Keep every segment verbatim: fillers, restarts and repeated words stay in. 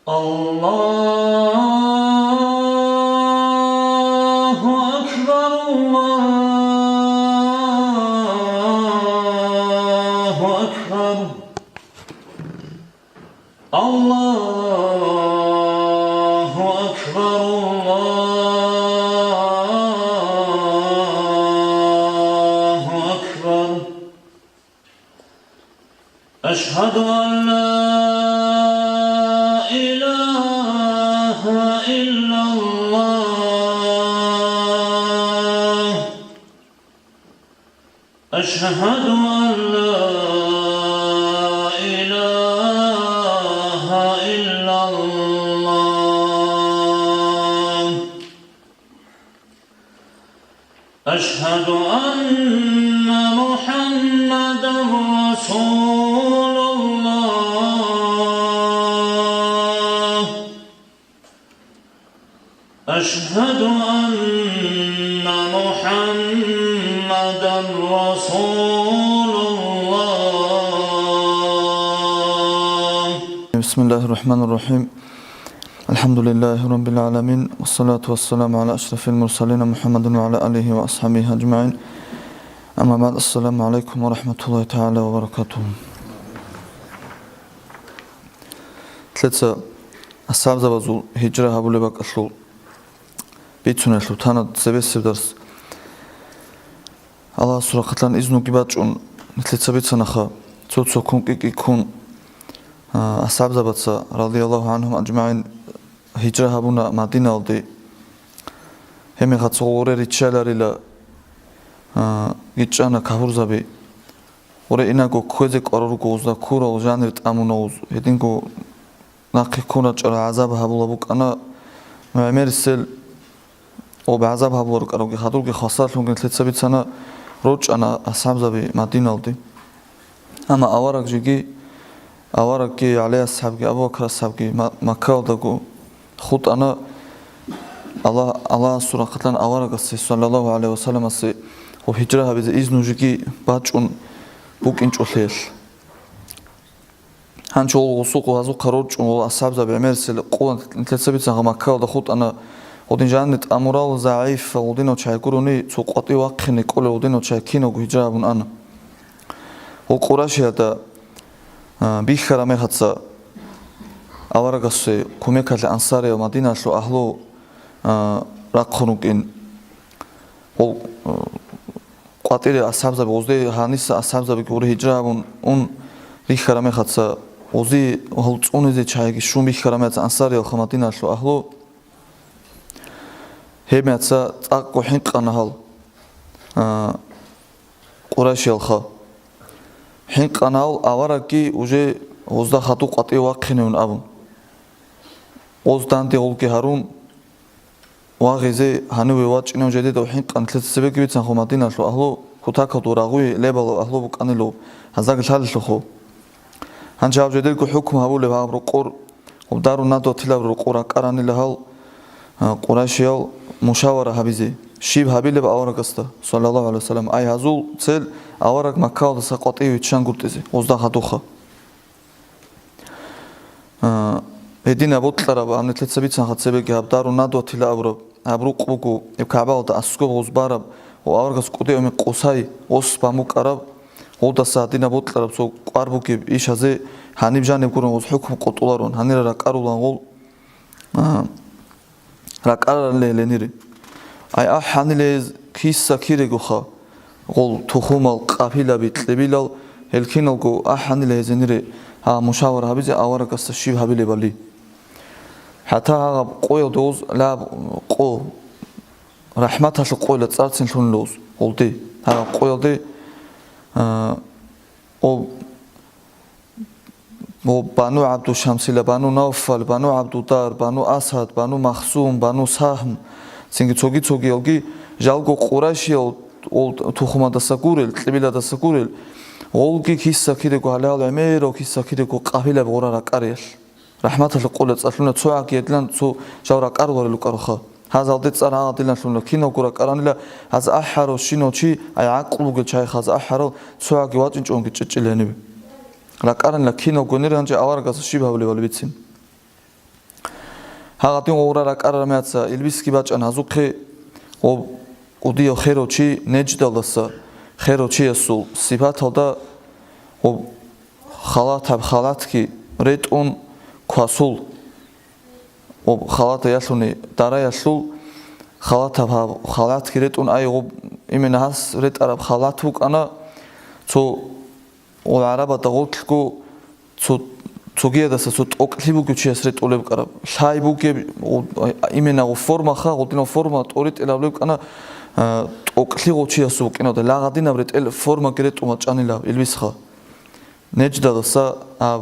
الله أكبر، الله أكبر، الله أكبر، الله أكبر. أشهد أن لا إله إلا الله. أشهد أن لا إله إلا الله. أشهد أن محمدا رسول الله. أشهد أن محمدا رسول الله. بسم الله الرحمن الرحيم. الحمد لله رب العالمين، والصلاة والسلام على أشرف المرسلين محمد وعلى آله وأصحابه أجمعين. أما بعد، السلام عليكم ورحمة الله تعالى وبركاته. Лъеца асхӀабзабазул гьижра гьабулеб бакӀалъул бицунелъул тана цебесеб дарс. Аллагьасул рахъалъан изнуги бачӀун, нилъеца бицанаха, цо-цо ккун кӀи-кӀи ккун, а, асхӀабзабаца, радияллагьу гӀанхум аджмагӀин, гьижра гьабуна Мадинаялде. Гьебмехалъ гъоре риччаларила, а, гьечӀана кагьурзаби. Гъоре инаго кквезе кӀварал руго гъузда ккурал жанир тӀамуна гъуз. Гьединго нахъе ккун рачӀарал гӀазаб гьабула букӀана, гӀемерисел об гӀазаб гьабуларкаравги хадурги хвасарлъунги лъеца бицана рорчӀана асхӀабзаби Мадиналде. Амма авараг жеги, аварагги, ГӀали асхӀабги, Абу Бакр асхӀабги Ма-, Маккаялдаго хутӀана. Аллагь, Аллагьасул рахъалъан аварагасе, саллаллагьу гӀалайгьи ва салламасе, гьеб гьижра гьабизе изну жеги бачӀун букӀинчӀолъиялъ. Гьанчо гъусухъ гьазухъа рорчӀун гъола асхӀабзаби гӀемерисел къуват лъеца бицанха Маккаялда хутӀана. Гъудин жанни тӀамурал загӀифал гъудинав чай гурони, цо къватӀив вахъине кӀолел гъудинав чай кинавго гьижра гьабун ана. Гъол Къурайшиялда, а, бихьараб мехаца аварагасе кумекалъе ансариял Мадиналъул агьлу, а, рахъун рукӀин. Гъол, а, къватӀире асхӀабзаби, гъозде гьаниса асхӀабзабиги гъуре гьижра гьабун ун рихьараб мехаца, гъози гьал цӀунизе чагӀиги щун бихьараб мехаца ансариялха Мадиналъул агьлу, гьеб мехаца цӀакъго хӀинкъана гьал, а, къурайшиялха. ХӀинкъана гьал аварагги уже гъозда хадуб къватӀив вахъиневин абун. Гъоз данде гъолги гьарун, вагъизе гьаниве вачӀинев жедедав хӀинкъан лъица цебеги бицанхъо Мадиналъул агьлу, кутакалда рагъуе лебалав агьлу букӀанилав гьазаги лъалелъухъо. Гьанже гьаб жедерго хӀукму гьабулеб гьаб рокъор, гъоб дарун надватилаб рокъор ракӀаранила гьал, а, къурайшиял мушавара гьабизе, щиб гьабилеб аварагасда, саллаллагьу гӀалайгьи вассалам, ай гьазул цел авараг Маккаялдаса къватӀиве виччан гуртӀизе, гъозда хадуха. А, гьединаб бокьараб, гьаб нилъеца бицанха цебеги гьаб дарун надватила абураб, гьаб рукъ буго, гьеб КагӀбаялда аскӀоб гъоз бараб ва аварагас кӀудияв мекъ Къусай гъос бан букӀараб, гъолдаса гьадинаб бокьараб цо кӀвар бугеб ишазе гьаниб жаниб гурун гъоз хӀукму къотӀуларун, гьанира ракӀарулан гъол, а, ракӀарарали гьеленире. Ай ахӀанила гьез киса-кирегоха, гъол тухумал, къапилаби, кьебилал, гьел киналго ахӀанила гьезенире гьа мушавара гьабизе аварагасда щиб гьабилебали. ХӀатта гьагъаб къоялда гъоз лаб къо, рахӀматалъул къойила цӀарцин лъунила гъоз, гъолде, гьагъаб къоялде, а, о, Ва Бану ГӀабду Шамсила, Бану Навфал, Бану ГӀабдудар, Бану Асад, Бану Махзум, Бану Сахм, цинги цоги-цогиялги, жалго къурайшиял ол тухумадаса гурел, кьибиладаса гурел, гъолги киса-кирего гьале гьал гӀемерав киса-кирего къабилаби гъура ракӀариялъ. РахӀматалъе къола цӀалъуна цо гӀагиялъан цо жав ракӀаруларел рукӀаруха. Гьазалде цӀар гьагъадилан лъуна киналго ракӀаранила, гьаз ахӀарав щинав чи, ай гӀакълу бугел чайха гьаз ахӀарав, цо гӀаги вачӀинчӀонги чӀечӀила гьенибе. РакӀаранила киналгонир гьанже аварагас щиб гьабулебали бицин. Гьагъадин гъовра ракӀарармеяца илбисги бачӀан гьазухъе, гъоб кӀудияв херав чи нечӀдалдаса херав чиясул сипаталда гъоб халатаб халатги ретӀун квасул, гъоб халата ялъуни дараялъул халатаб гьаб халатги ретӀун, ай гъоб именно гьас ретӀараб халат букӀана цо Гъол гӀарабазда гъорлъго цо, цогиядаса цо тӀокӀлъи бугев чияс ретӀулеб букӀараб. Лъай бугеб, гъо-, именно гъо формаха, гъодинав форма тӀоритӀилаб букӀана, а, тӀокӀлъи гъов чиясул букӀиналда, лагъадинаб ретӀел формаги ретӀун бачӀанила илбисха. НечӀдалдаса, а,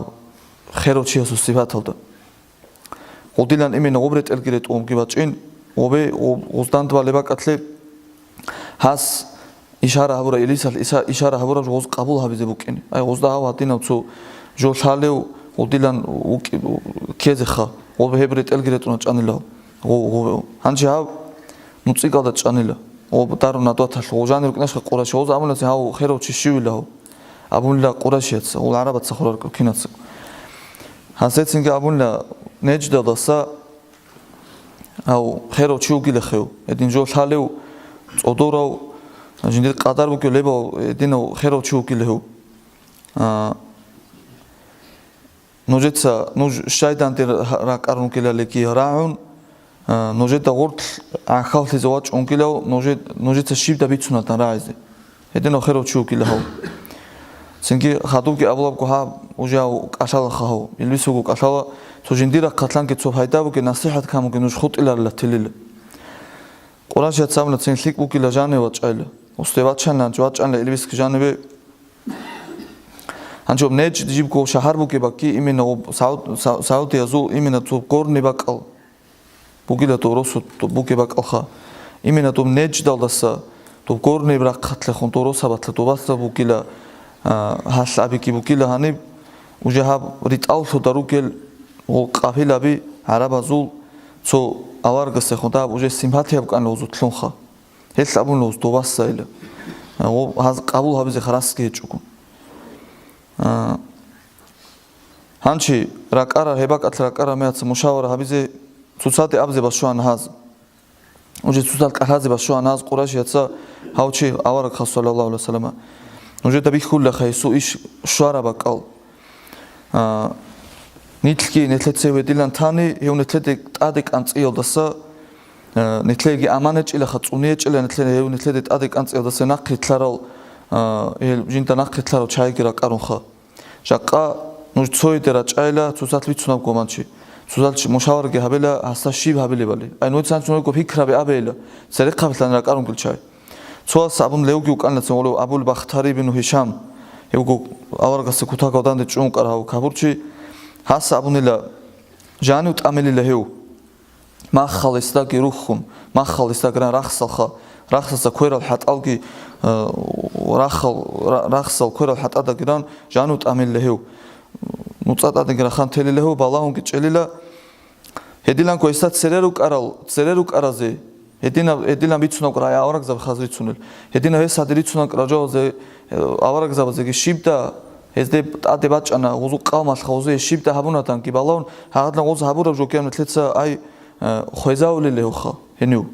херав чиясул сипаталда. Гъудилан именно гъуб ретӀелги ретӀунги бачӀин, гъубе, гъу-, гъузданд балеб бакӀалъе, гьас ишара гьабура, илисал иса-, ишара гьабураб жо гъуз къабул гьабизе букӀин. Ай, гъузда гьав гьадинав цо жо лъалев гъудилан вукӀи-, ккезеха, гъуб гьеб ретӀелги ретӀуна чӀанила гъу-, гъу-, гъу-, гьанже гьав нуцӀикӀалда чӀанила. Гъуб дарун надваталъ гъужани рукӀнашха Къурайш, гъуз абуназе гьав херав чи щивила гьав. Абунила Къурайшияца, гъул гӀарабаца хураркав кинаца. Гьасецинги абунила, нечӀдалдаса гьав херав чи вугилахев, гьедин жо лъалев, цӀодорав, жиндир къадар бугев лебав гьединав херав чи вугилахев. А, нужеца, нуж щайданде ра-, ракӀарун вукӀилалиги рагӀун, а, нужеда гъорлъ гӀахьаллъизе вачӀунгилав, нужед-, нужеца щибда бицунатан рагӀизе. Гьединав херав чи вукӀила гьав. Цинги хадубги абулабго гьаб, уже гьав кӀалъалаха гьав. Илбис вуго кӀалъала, цо жиндир рахъалъанги цо пайда бугеб насихӀат камуги нуж хутӀиларила телила. Къурайшияца абуна цин лъикӀ вукӀила жаниве вачӀайла. Усте вачанила, гьанже вачӀанила илбисги жаниве. Гьанже об нечӀ жибго шагьар бугеб бакӀги, именно об Сауд-, Са-, Саудиязул, именно цо горный бакӀал. Бугила дов росу бугеб бакӀалха. Именно доб нечӀдалдаса, доб горниб рахъалъехун дов росабалъа добалъа бугила, а, гьалъ абиги бугила гьаниб, уже гьаб ритӀаллъуда ругел гъол къабилаби гӀарабазул цо аварагасехун дагьаб уже симпатияб кӀанила гъузулъунха. Гьелъ абуна гъуз добасайила. А, гъо-, гьаз къабул гьабизе харасги гьечӀого. А, гьанчи ракӀарар, гьеб бакӀалъ ракӀарар меяца мушавара гьабизе цоцаде абзе башуан гьаз. Уже цоцал кӀалъазе башуан гьаз Къурайшияца гьав чи аварагха, саллаллагьу гӀалайгьи вассаллама. Нужеда бихьулаха гьесул иш щвараб бакӀал. А, нилъги нилъеца гьедилан тани, гьев нилъеде тӀаде кӀанцӀиялдаса, а, нилъеги аман гьечӀилаха, цӀуни гьечӀила нилъеда гьев нилъеде тӀаде кӀанцӀиялдаса нахъе лъарал, а, гьел жинда нахъе лъарал чагӀиги ракӀарунха. Жакъа нуж цояде рачӀайла, цоцалъ бицунаб гоманчи. Цоцалъ чи мушаварги гьабила, гьасда щиб гьабилебали. Ай, нужеца гьанчӀун руго пикраби абейла, церехъабилъан ракӀарунгел чай. Цояс абун левги вукӀанила цин гъолев Абул Бахтари бину Гьишам. Гьевго аварагасда кутакалда данде чӀун вукӀарав гьав капурчи. Гьас абунила, жанив тӀамилила гьев. Маххалисдаги руххун, маххалисдагран рахсалха, рахсалса кверал хӀатӀалги, э, рахал-, ра-, рахсал кверал хӀатӀадагиран жану тӀамилла гьев. НуцӀа тӀадеги рахан телила гьев, балагьунги чӀелила. Гьедиланго гьесда цере рукӀарал, цере рукӀаразе, гьединаб-, гьедилан бицунаб рагӀи аварагзаб хаз рицунел. Гьединаб гьес гьаде рицунаб ражавазе, э, аварагзабазеги щибда, гьезде тӀаде бачӀана, гъузу къавмалъха гъузе щибда гьабунаданги балагьун, гьагъадла гъуз гьабураб жо кӀияматлъица ай, э, хвезавулел гьевха гьенив.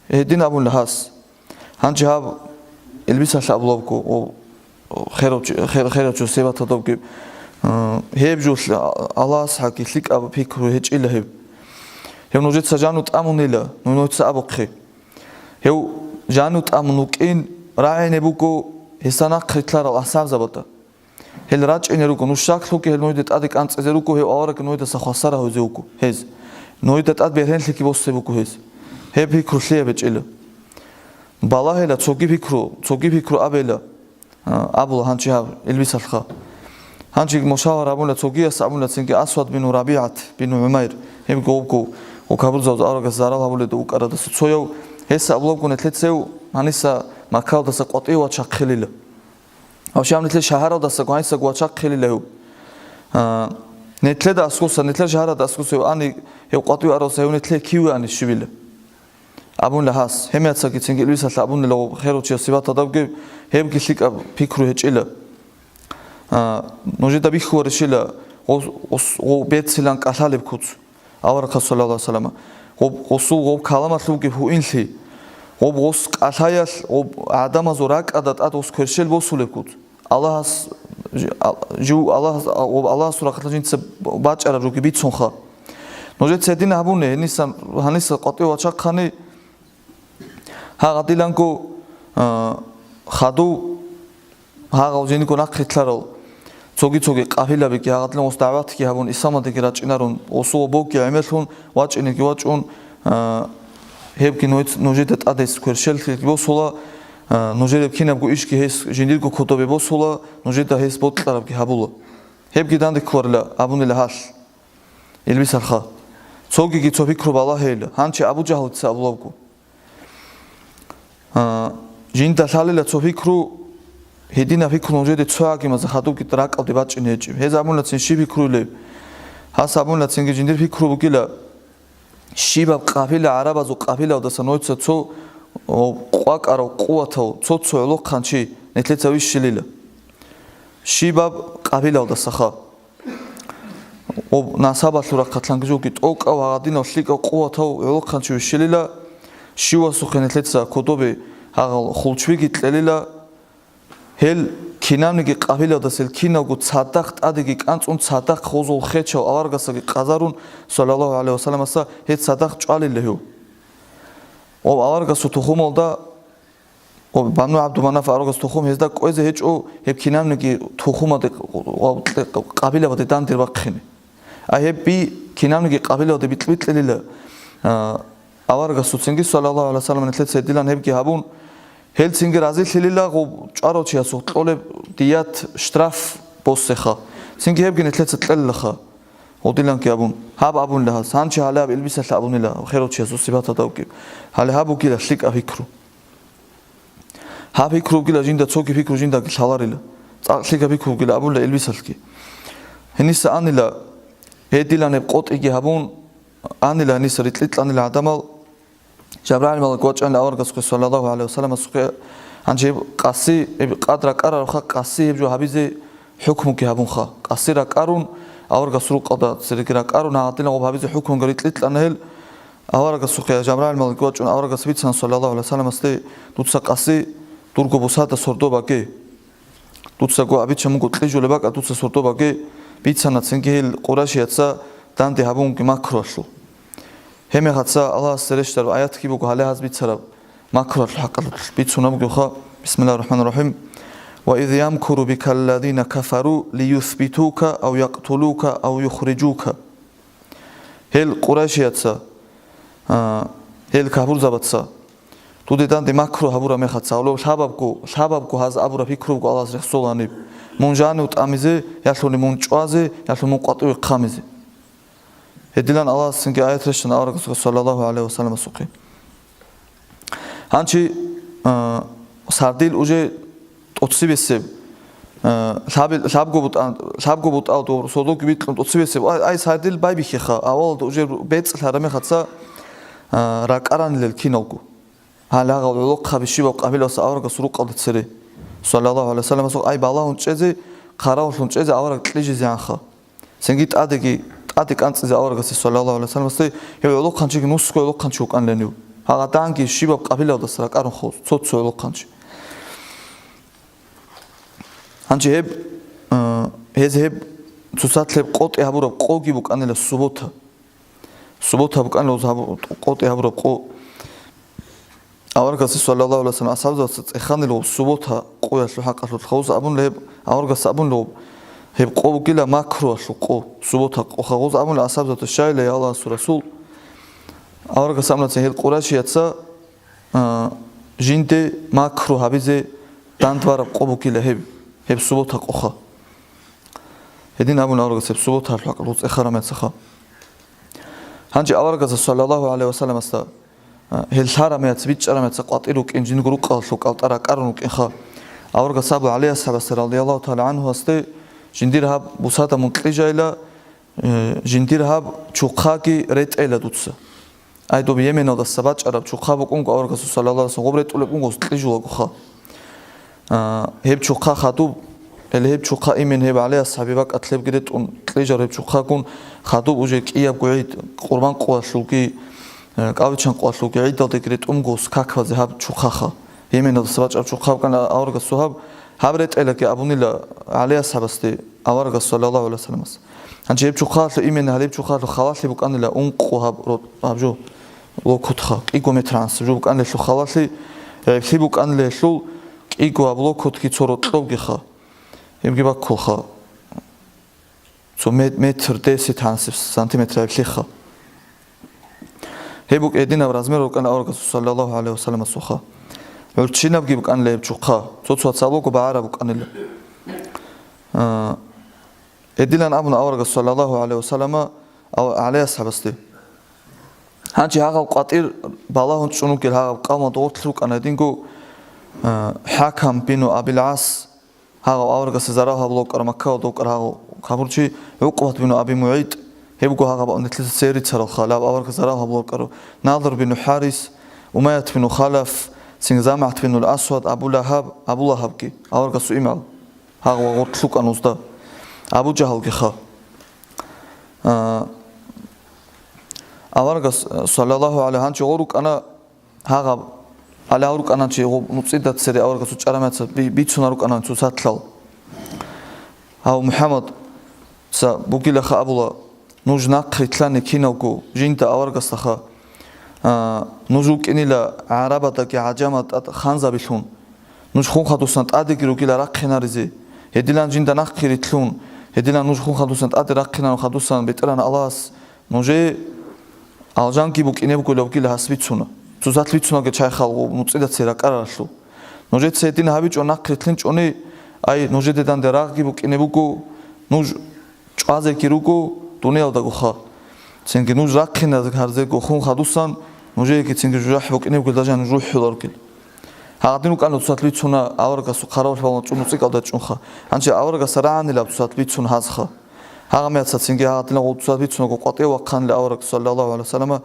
Гьедин абунила гьас. Гьанже гьаб илбисалъа абулабго, о, херав чи-, хер-, херав чи севатадавги, э, гьеб жо лъ-, Аллагьас гьаги лъикӀаб пикру гьечӀила гьеб. Гьев нужеца жану тӀамунила, ну-, нужеца абухъе. Гьев жану тӀамун вукӀин рагӀине буго гьесда нахъ рилълъарал асхӀабзабада. Гьел рачӀине руго, нуж щаклъуги гьел нужеде тӀаде кӀанцӀизе руго, гьев авараг нужедаса хвасар гьавизе вуго гьез. Нужеда тӀад бергьенлъиги босе буго гьез. Гьеб пикру лъияб гьечӀила. Балагьила цоги пикру, цоги пикру абейла, а, абула гьанчи гьаб илбисалъха. Гьанчи мушавара абуна цогияс, абуна цинги Асвад бину РабигӀат бину ГӀумайр. Гьеб гъобго, гъо кабурзавз аварагас зарал гьабуледа вукӀарадаса цояв, гьес абулабгун этлъецев гьаниса Маккалдаса къватӀив вачахъилила. Вообще, гьаб нилъер шагьаралдаса гвайсаго вачахъилила гьев. А, нилъеда аскуса, нилъер шагьаралда аскуса гьев ани, гьев къватӀив аравса гьев нилъее киве ани щивила. Абунила гьас, гьемияцаги цинги илбисалъа абунила гъо херучияс сибат гьадабги, гьебги лъикӀаб пикру гьечӀила. А, нужеда бихьуларищила гъо, гъос-, гъо бецилан кӀалъалеб куц. Аварагас, саллаллагьу гӀалайгьи ва саллама, гъоб гъосул гъоб каламалъулги гьуинлъи, гъоб гъос кӀалъаялъ, гъоб гӀадамазул ракӀада тӀад гъос кверщел босулеб куц. Аллагьас, жи-, ал-, жив Аллагьас, гъоб Аллагьасул рахъалъа жинца бачӀараб жоги бицунха. Нужеца гьедин гьабуни, гьениса, гьаниса къватӀив вачахъани, гьагъадиланго, а, хадув, гьагъав жиндирго нахъе лъарал цоги-цоги къабилабиги гьагъадилан гъос дагӀватги гьабун, исламалдеги рачӀинарун, гъосул обогги гӀемерлъун вачӀинеги вачӀун, а, гьебги нуж-, нужеда тӀадес кверщеллъиги босула, а, нужереб кинабго ишги гьес жиндирго кодобе босула, нужеда гьес бокьарабги гьабула. Гьебги данде кколарила абунила гьалъ. Илбисалха. Цогиги цо пикру балагьейила, гьанчи Абу Жагьлица абулабго. А, жинда лъалила цо пикру, гьединаб пикру нужеде цо гӀагимазда хадубги ракӀалде бачӀине гьечӀеб. Гьез абунацин щиб пикруйилеб? Гьас абунацинги жиндир пикру бугила, щибаб къабила гӀарабазул къабилаудаса нойца цо, о, къвакӀарав къуватав, цо-цо гӀолохъанчи нилъеца вищилила. Щибаб къабилаудасаха. Об насабалъул рахъалъанги жоги тӀокӀав гьагъадинав лъикӀав къуватав гӀолохъанчи вищилила, щивасухъе нилъеца кодобе гьагъал хулчбиги кьелила, гьел кинабниги къабилаудас гьел киналго цадахъ тӀадеги кӀанцӀун, цадахъ гъозул хечав аварагасаги къазарун, саллаллагьу гӀалайгьи ва салламаса, гьез цадахъ чӀвалила гьев. Об аварагасул тухумалда Ва Бану ГӀабдуманаф аварагас тухум гьезда кӀвезе гьечӀо, гьеб кинабниги тухумаде ва къабилабаде дандир бахъине. А гьеб би кинабниги къабилабаде бикь-бикьилила, а, аварагасуцинги, саллаллагьу гӀалайгьи ва саллам, нилъеца гьедилан гьебги гьабун, гьелцинги разилъилила гъов чӀварав чиясухъ кьолеб дият, штраф, боссеха. Цинги гьебги нилъеца кьелилаха, гъодиланги абун. Гьаб абунила гьас, гьанчи гьале гьаб илбисалъа абунила, херав чиясул сипат гьадабги. Гьале гьаб бугила лъикӀаб пикру. Гьаб пикру бугила жинда цоги пикру жиндаги лъаларила. ЦӀакъ лъикӀаб пикру бугила абула илбисалъги. Гьениса анила, гьедилан гьеб къотӀиги гьабун, анила гьениса рикьикьанила гӀадамал, Жабраил малаик вачӀанила аварагасухъе, саллаллагьу гӀалайгьи ва салламасухъе, гьанже гьеб къаси, гьеб къад ракӀарарабха къаси гьеб жо гьабизе хӀукмуги гьабунха. Къаси ракӀарун, аварагасул рукъалда цереги ракӀарун, гьагъадинаб гъоб гьабизе хӀукмуги рикьикьана гьел. Аварагасухъе Жабраил малаик вачӀун, аварагас бицана, саллаллагьу гӀалайгьи ва салламасде, дуца къаси дурго бусада сордо баге. Дуцаго абича муго кьижулеб бакӀа дуца сордо баге, бицана цинги гьел къурайшияца данде гьабунги макругьалъул. Гьеб мехаца Аллагьас рещтӀараб аятги буго гьале гьаз бицараб макругьалъул хӀакъалъулъ бицунаб бугеха. Бисмиллагьир рахӀманир рахӀим. «Ва из ямкуру бика ллазина кафару лиюсбитука ав якътулука ав юхриджука». Гьел къурайшияца, а, гьел кагьурзабаца дуде данде макру гьабураб мехаца, гьалав лъабабго, лъабабго гьаз абураб пикру буго Аллагьас рехсоланиб, мун жанив тӀамизе, ялъуни мун чӀвазе, ялъуни мун къватӀиве хъамизе. Гьедилан Аллагьас цинги аят рещтӀана аварагасухъе, саллаллагьу гӀалайгьи ва салламасухъе. Гьанчи, а, сардил уже тӀоцебесеб, а, лъаби-, лъабго бутӀа-, лъабго бутӀал дов сордоги бикьун тӀоцебесеб. Ай, ай, сардил байбихьеха, авалалда уже бецӀлъараб мехаца, а, ракӀаранилел киналго. Гьале гьагъал гӀолохъаби щибаб къабиласе аварагасул рукъалда цере, саллаллагьу гӀалайгьи ва салламасухъ, ай балагьун чӀезе, хъаравуллъун чӀезе авараг кьижизегӀанха. Цинги тӀадеги, тӀаде кӀанцӀизе аварагасе, саллаллагьу гӀалайгьи ва салламасде, гьев гӀолохъанчиги нусго гӀолохъанчи вукӀанилан гьев. Гьагъаданги щибаб къабилалдаса ракӀарун хъуз, цо-цо гӀолохъанчи. Гьанже гьеб, э, гьез гьеб цоцалъ гьеб къотӀи гьабураб къоги букӀанила суббота. Суббота букӀанила гьабу-, къотӀи гьабураб къо. Аварагасде, саллаллагьу гӀалайгьи ва саллам, асхӀабзабаца цӀеханила суббота къоялъул хӀакъалъулъ. Гъоз абунила гьеб, аварагас абунила гьеб къо бугила макругьалъул къо, суббота къоха. Гъоз абунила асхӀабзабаца, щайила, я Аллагьасул Расул, аварагас абунацин гьел къурайшияца, а, жинде макру гьабизе дандбараб къо бугила гьеб, гьеб суббота къоха. Гьедин абун аварагас гьеб суббота гьалъул хӀакъалъулъ цӀехараб мехаца. Гьанже аварагасда, саллаллагьу гӀалайгьи ва салламасда, а, гьел лъараб мехаца, бичӀчӀараб мехаца къватӀир рукӀин, жиндирго рукъалъул кӀалтӀа ракӀарун рукӀинха. Аварагас абу ГӀали асхӀабасда, радияллагьу тагӀала гӀангьуасде, жиндир гьаб бусада мун кьижайила, э, жиндир гьаб чухъаги ретӀейила дуца. Ай, доб Йеменалдаса бачӀараб чухъа букӀунго аварагасул, саллаллагьу гӀалайгьи ва саллам, гъоб ретӀулеб буго кьижулагоха. А, гьеб чухъа хадуб, Гьеле гьеб чухъа имен гьеб гӀалияс гьабиб бакӀалъ гьебги ретӀун кьижар гьеб чухъагун, хадуб уже кӀиябго гӀид, Къурбан къоялъулги, э, КӀалбиччан къоялъулги гӀидалдеги ретӀунго скаквазе гьаб чухъаха. Именалдаса бачӀараб чухъа букӀана аварагасул гьаб, гьаб ретӀелаги абунила гӀалияс гьабасде аварагас, саллаллагьу гӀалайгьи вассаламас. Гьанже гьеб чухъаялъул имен гьалеб чухъаялъул халалъи букӀанила ункъо гьаб ро-, гьаб жо локотха, кӀиго метр гӀанасеб жо букӀанилелъул халалъи, гӀеблъи букӀанилелъул кӀиго гьаб локотги цо рокьобгиха. Гьебги баккулха. Цо мет-, метр десять гьанасеб сантиметр гьеб лъиха. Гьеб букӀ гьединаб размер рукӀана аварагасул, саллаллагьу гӀалайгьи вассаламасулха. ГӀурччинабги букӀанила гьеб чухъа, цо-цо цалуго багӀараб букӀанила. А, гьедилан абуна аварагас, саллаллагьу гӀалайгьи вассалама, ав-, гӀалияс гьабасде. Гьанже гьагъав къватӀир балагьун чӀун вугел гьагъаб къавмалда гъорлъ рукӀана гьединго, а, ХӀакам бину Абил ГӀас, гьагъав аварагасда зарал гьабулев вукӀарав Маккаялда вукӀарав гьагъав капурчи ГӀукъбат бину Аби МугӀайт, гьебго гьагъаб нилъеца церицаралха, гьаб аварагасда зарал гьабулев вукӀарав Надр бину ХӀарис, Умаят бину Халаф, цин ЗамгӀат бинул Асвад, Абу Лагьаб, Абу Лагьабги, аварагасул имгӀал, гьагъав гъорлъ рукӀана узда, Абу Жагьалгиха. А, аварагас, саллаллагьу гӀалайгьи, гьанже гъо рукӀана, гьагъаб, гьале гьав рукӀана чи гъо нуцӀида цере аварагасул чӀарамаца би-, бицунар рукӀана цо сатлъал. Гьав МухӀаммадца бугилаха абула, нуж нахърилълъани киналго жинда аварагасдаха, а, нуж вукӀинила гӀарабадаги гӀажамал тӀад ханзабилъун. Нуж хун хадусан тӀадеги ругила рахъинаризе. Гьедилан жинда нахърилълъун, гьедилан нуж хун хадусан тӀаде рахъинарун хадусан БетӀергьан Аллагьас нужее алжанги букӀине бугилавгила гьас бицуна. Цо сатлъ бицунаго чайхал гъо нуцӀида цере ракӀараралъул. Нужеца гьедин гьабичӀо нахърилълъинчӀони, ай, нужеде данде рагъги букӀине буго, нуж чӀвазеги руго дуниялдагоха. Цинги нуж рахъинарзего хун хадусан, нужееги цинги жужахӀ букӀине бугел даже нуж рухӀуларгел. Гьагъадин рукӀана цо сатлъ бицуна аварагасул хъаравулъ балагьун чӀун нуцӀикӀалда чӀунха. Гьанже аварагасда рагӀанилаб цо сатлъ бицун гьазха. Гьагъамияца цинги гьагъадинал гъо цо сатлъ бицунаго къватӀиве вахъанила авараг, саллаллагьу гӀалайгьи вассалама,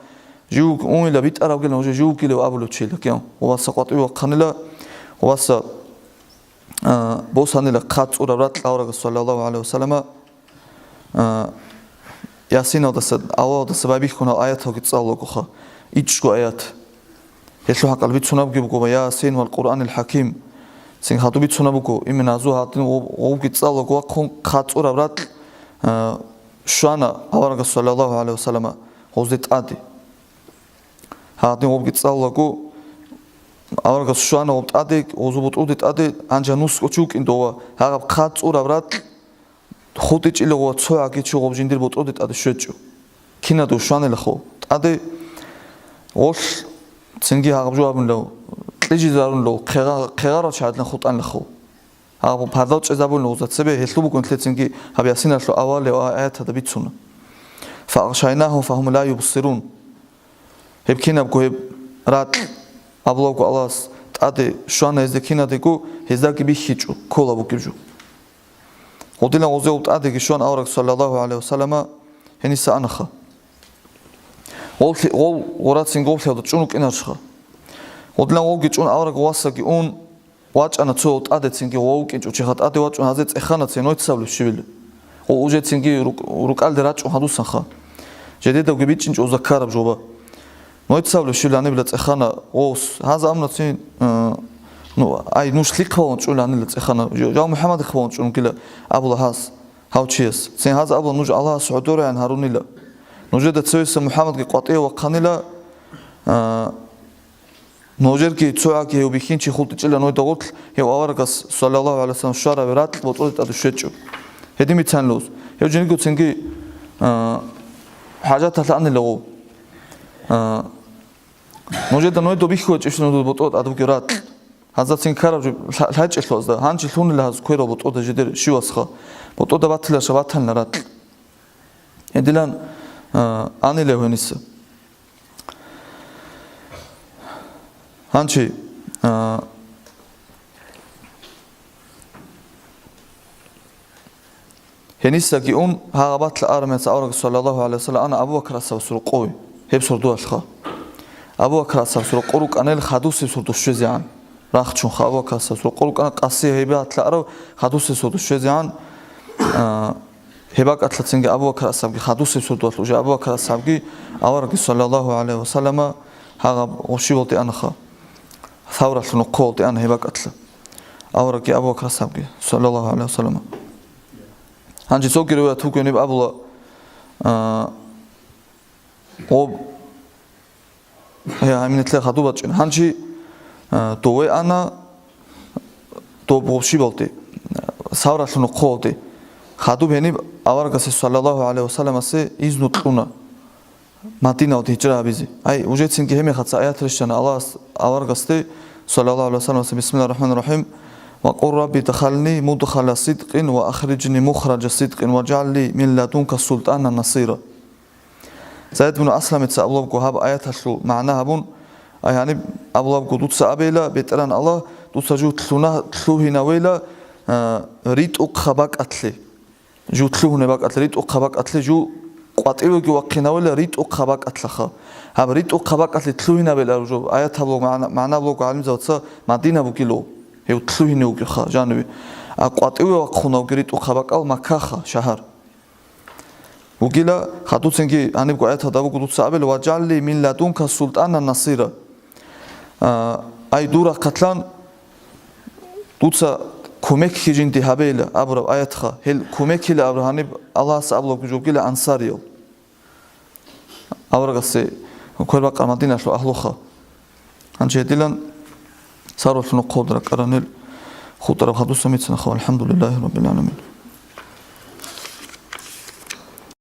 жив унила битӀарабгилан уже жив вугилев абулев чила киян. Ва васа къватӀиве вахъанила, ва васа, а, босанила хъат цӀураб ракь аварагас, саллаллагьу гӀалайгьи вассалама, А, Ясиналдаса, авалалдаса байбихьунал аяталги цӀалулагоха, ичӀго аят. Гьелъул хӀакъалъ бицунабги буго, ва Ясин вал Къуръанил ХӀаким. Цин хадуб бицунаб буго, именно гьазул гьадин гъоб-, гъобги цӀалулаго вахъун хъат цӀураб ракь, а, щвана аварагас, саллаллагьу гӀалайгьи вассалама, гъозде тӀаде. Гьадин гъобги цӀалулаго аварагас щвана гъоб тӀаде, гъозул бутӀруде тӀаде, гьанже нусго чи вукӀин дова, гьагъаб хъат цӀураб ракь ХутӀичӀила гъо цо гӀаги чи гъоб жиндир бутӀруде тӀаде щвечӀо. Кинадго щванилахо тӀаде, гъолъ цинги гьагъаб жо абунилав, кьижизарунилав, хъегъа-, хъегъарал чагӀадлъун хутӀанилахо. Гьагъаб гьардал чӀезабунилав гъозда цебе, гьелъул бугун лъе цинги гьаб Ясиналъул авалев а-, аяталда бицуна. «Фагъшайнагьум фагьум ла юбсирун». Гьеб кинабго гьеб ракь, абулаго Аллагьас, тӀаде щвана гьезда кинадего, гьездаги бихьичӀо, ккола бугеб жо. Гъодилан гъозие гъоб тӀадеги щван авараг, саллаллагьу гӀалайгьи вассалама, гьениса анаха. Гъов лъи-, гъов гъурацин гъов лъиялда чӀун вукӀинарищха? Гъодилан гъовги чӀун авараг васаги ун, вачӀана цо гъов тӀаде цинги гъов вукӀинчӀо чиха тӀаде вачӀун гьазе цӀехана цин нойцабулеб щибила. Гъов уже цинги рук-, рукӀалде рачӀун гьадусанха. Жедедавги бичӀчӀинчӀо заккараб жоба. Нойцабулеб щибила гьанибила цӀехана гъовс. Гьаза амнацин, э, ну, ай, нуж лъихъ балун чӀула гьанила цӀехана. Жо-, жав МухӀаммад балун чӀун гила абула гьас, гьав чияс. Цин гьаза абула нуж Аллагьас гӀодорегӀан гьарунила. Нужеда цевеса МухӀаммадги къватӀиве вахъанила, э, Нужерги цо гӀаги гьев бихьинчи хутӀичӀила нойда гъорлъ, гьев аварагас, саллаллагьу гӀалайгьи вассалам, щвараб ракь ботӀроде тӀаде щвечӀо. Гьедин бицанилус. Гьев жиндирго цинги, а, хӀажаталъ анила гъов. А, нужеда нойда бихьулачӀищ нужеда ботӀроде тӀад бугеб ракь. Гьазда цин ккараб жо лъа-, лъачӀелъул гьазда. Гьанже лъунила гьаз кверал ботӀрода жидер щивасха. БотӀрода батила шабатанила ракь. Гьедилан, а, анила гьениса. Гьанчи, а, гьенисаги ун, гьагъабатла арамияца авараг саллаллагьу гӀалайгьи вассалам ана Абу Бакр асхӀабасул рокъове, гьеб сордоялъха. Абу Бакр асхӀабасул рокъо рукӀанел хадусеб сордо щвезегӀан. рахчунха Абу Бакр асхӀаб рокъор рукӀана, къаси гьеб гьатла арав хадусеб сордо щвезегӀан, а, гьеб бакӀалъа цинги Абу Бакр асхӀабги, хадусеб сордоялъ уже Абу Бакр асхӀабги аварагги, саллаллагьу гӀалайгьи ва саллама, гьагъаб гъоб щибалде анаха, Савралъул нохъолде ана гьеб бакӀалъа аварагги Абу Бакр асхӀабги, саллаллагьу гӀалайгьи ва саллама. Гьанже цоги риваят вугев гьеб абула, а, гъоб, гье, гьаминетлъе хадуб бачӀин. Гьанже, а, дове ана доб гъоб щибалде, Савралъул нохъолде. Хадуб гьениб аварагасе, саллаллагьу гӀалайгьи ва салламасе, изну кьуна Мадиналде гьижра гьабизе. Ай, уже цинги гьеб мехалъ аят рещтӀана Аллагьас аварагасде, саллаллагьу гӀалайгьи ва салламасе: «Бисмиллагьир рахӀманир рахӀим. Ва къул, Рабби, адхилни мудхала сидкъин ва ахриджни мухраджа сидкъин, важгӀал ли мин ладунка султӀанан насира». Зайд бин Асламица абулабго гьаб аяталъул магӀна гьабун, ай гьаниб абулабго: «Дуца абейила, БетӀергьан Аллагь, дуца жив лъуна-, лъугьинавейила, а, ритӀухъаб бакӀалъе». Жив лъугьунеб бакӀалъе, ритӀухъаб бакӀалъе, жив къватӀивеги вахъинавила ритӀухъаб бакӀалъаха. Гьаб ритӀухъаб бакӀалъе лъугьинабила жо, аят гьабулеб магӀна, магӀна буго гӀалимзабаца Мадина бугила, гьев лъугьине вугевха жаниве. А къватӀиве вахъунавги ритӀухъаб бакӀал Маккаха, шагьар. Бугила, хадуцинги гьанибго аяталда буго дуца абел: «ВажгӀал ли мин ладунка султӀанан насира». А, ай, дур рахъалъан дуца кумекги жинди гьабейила абураб аятха, гьел кумекила абураб гьаниб Аллагьас абулабги жо бугила ансариял. Аварагасе квербакъа Мадиналъул агьлуха. Гьанже гьедилан Савралъул нохъолда ракӀараб нилъ хутӀараб хадуса мицанаха, валхӀамдулиллагьи раббил гӀаламин.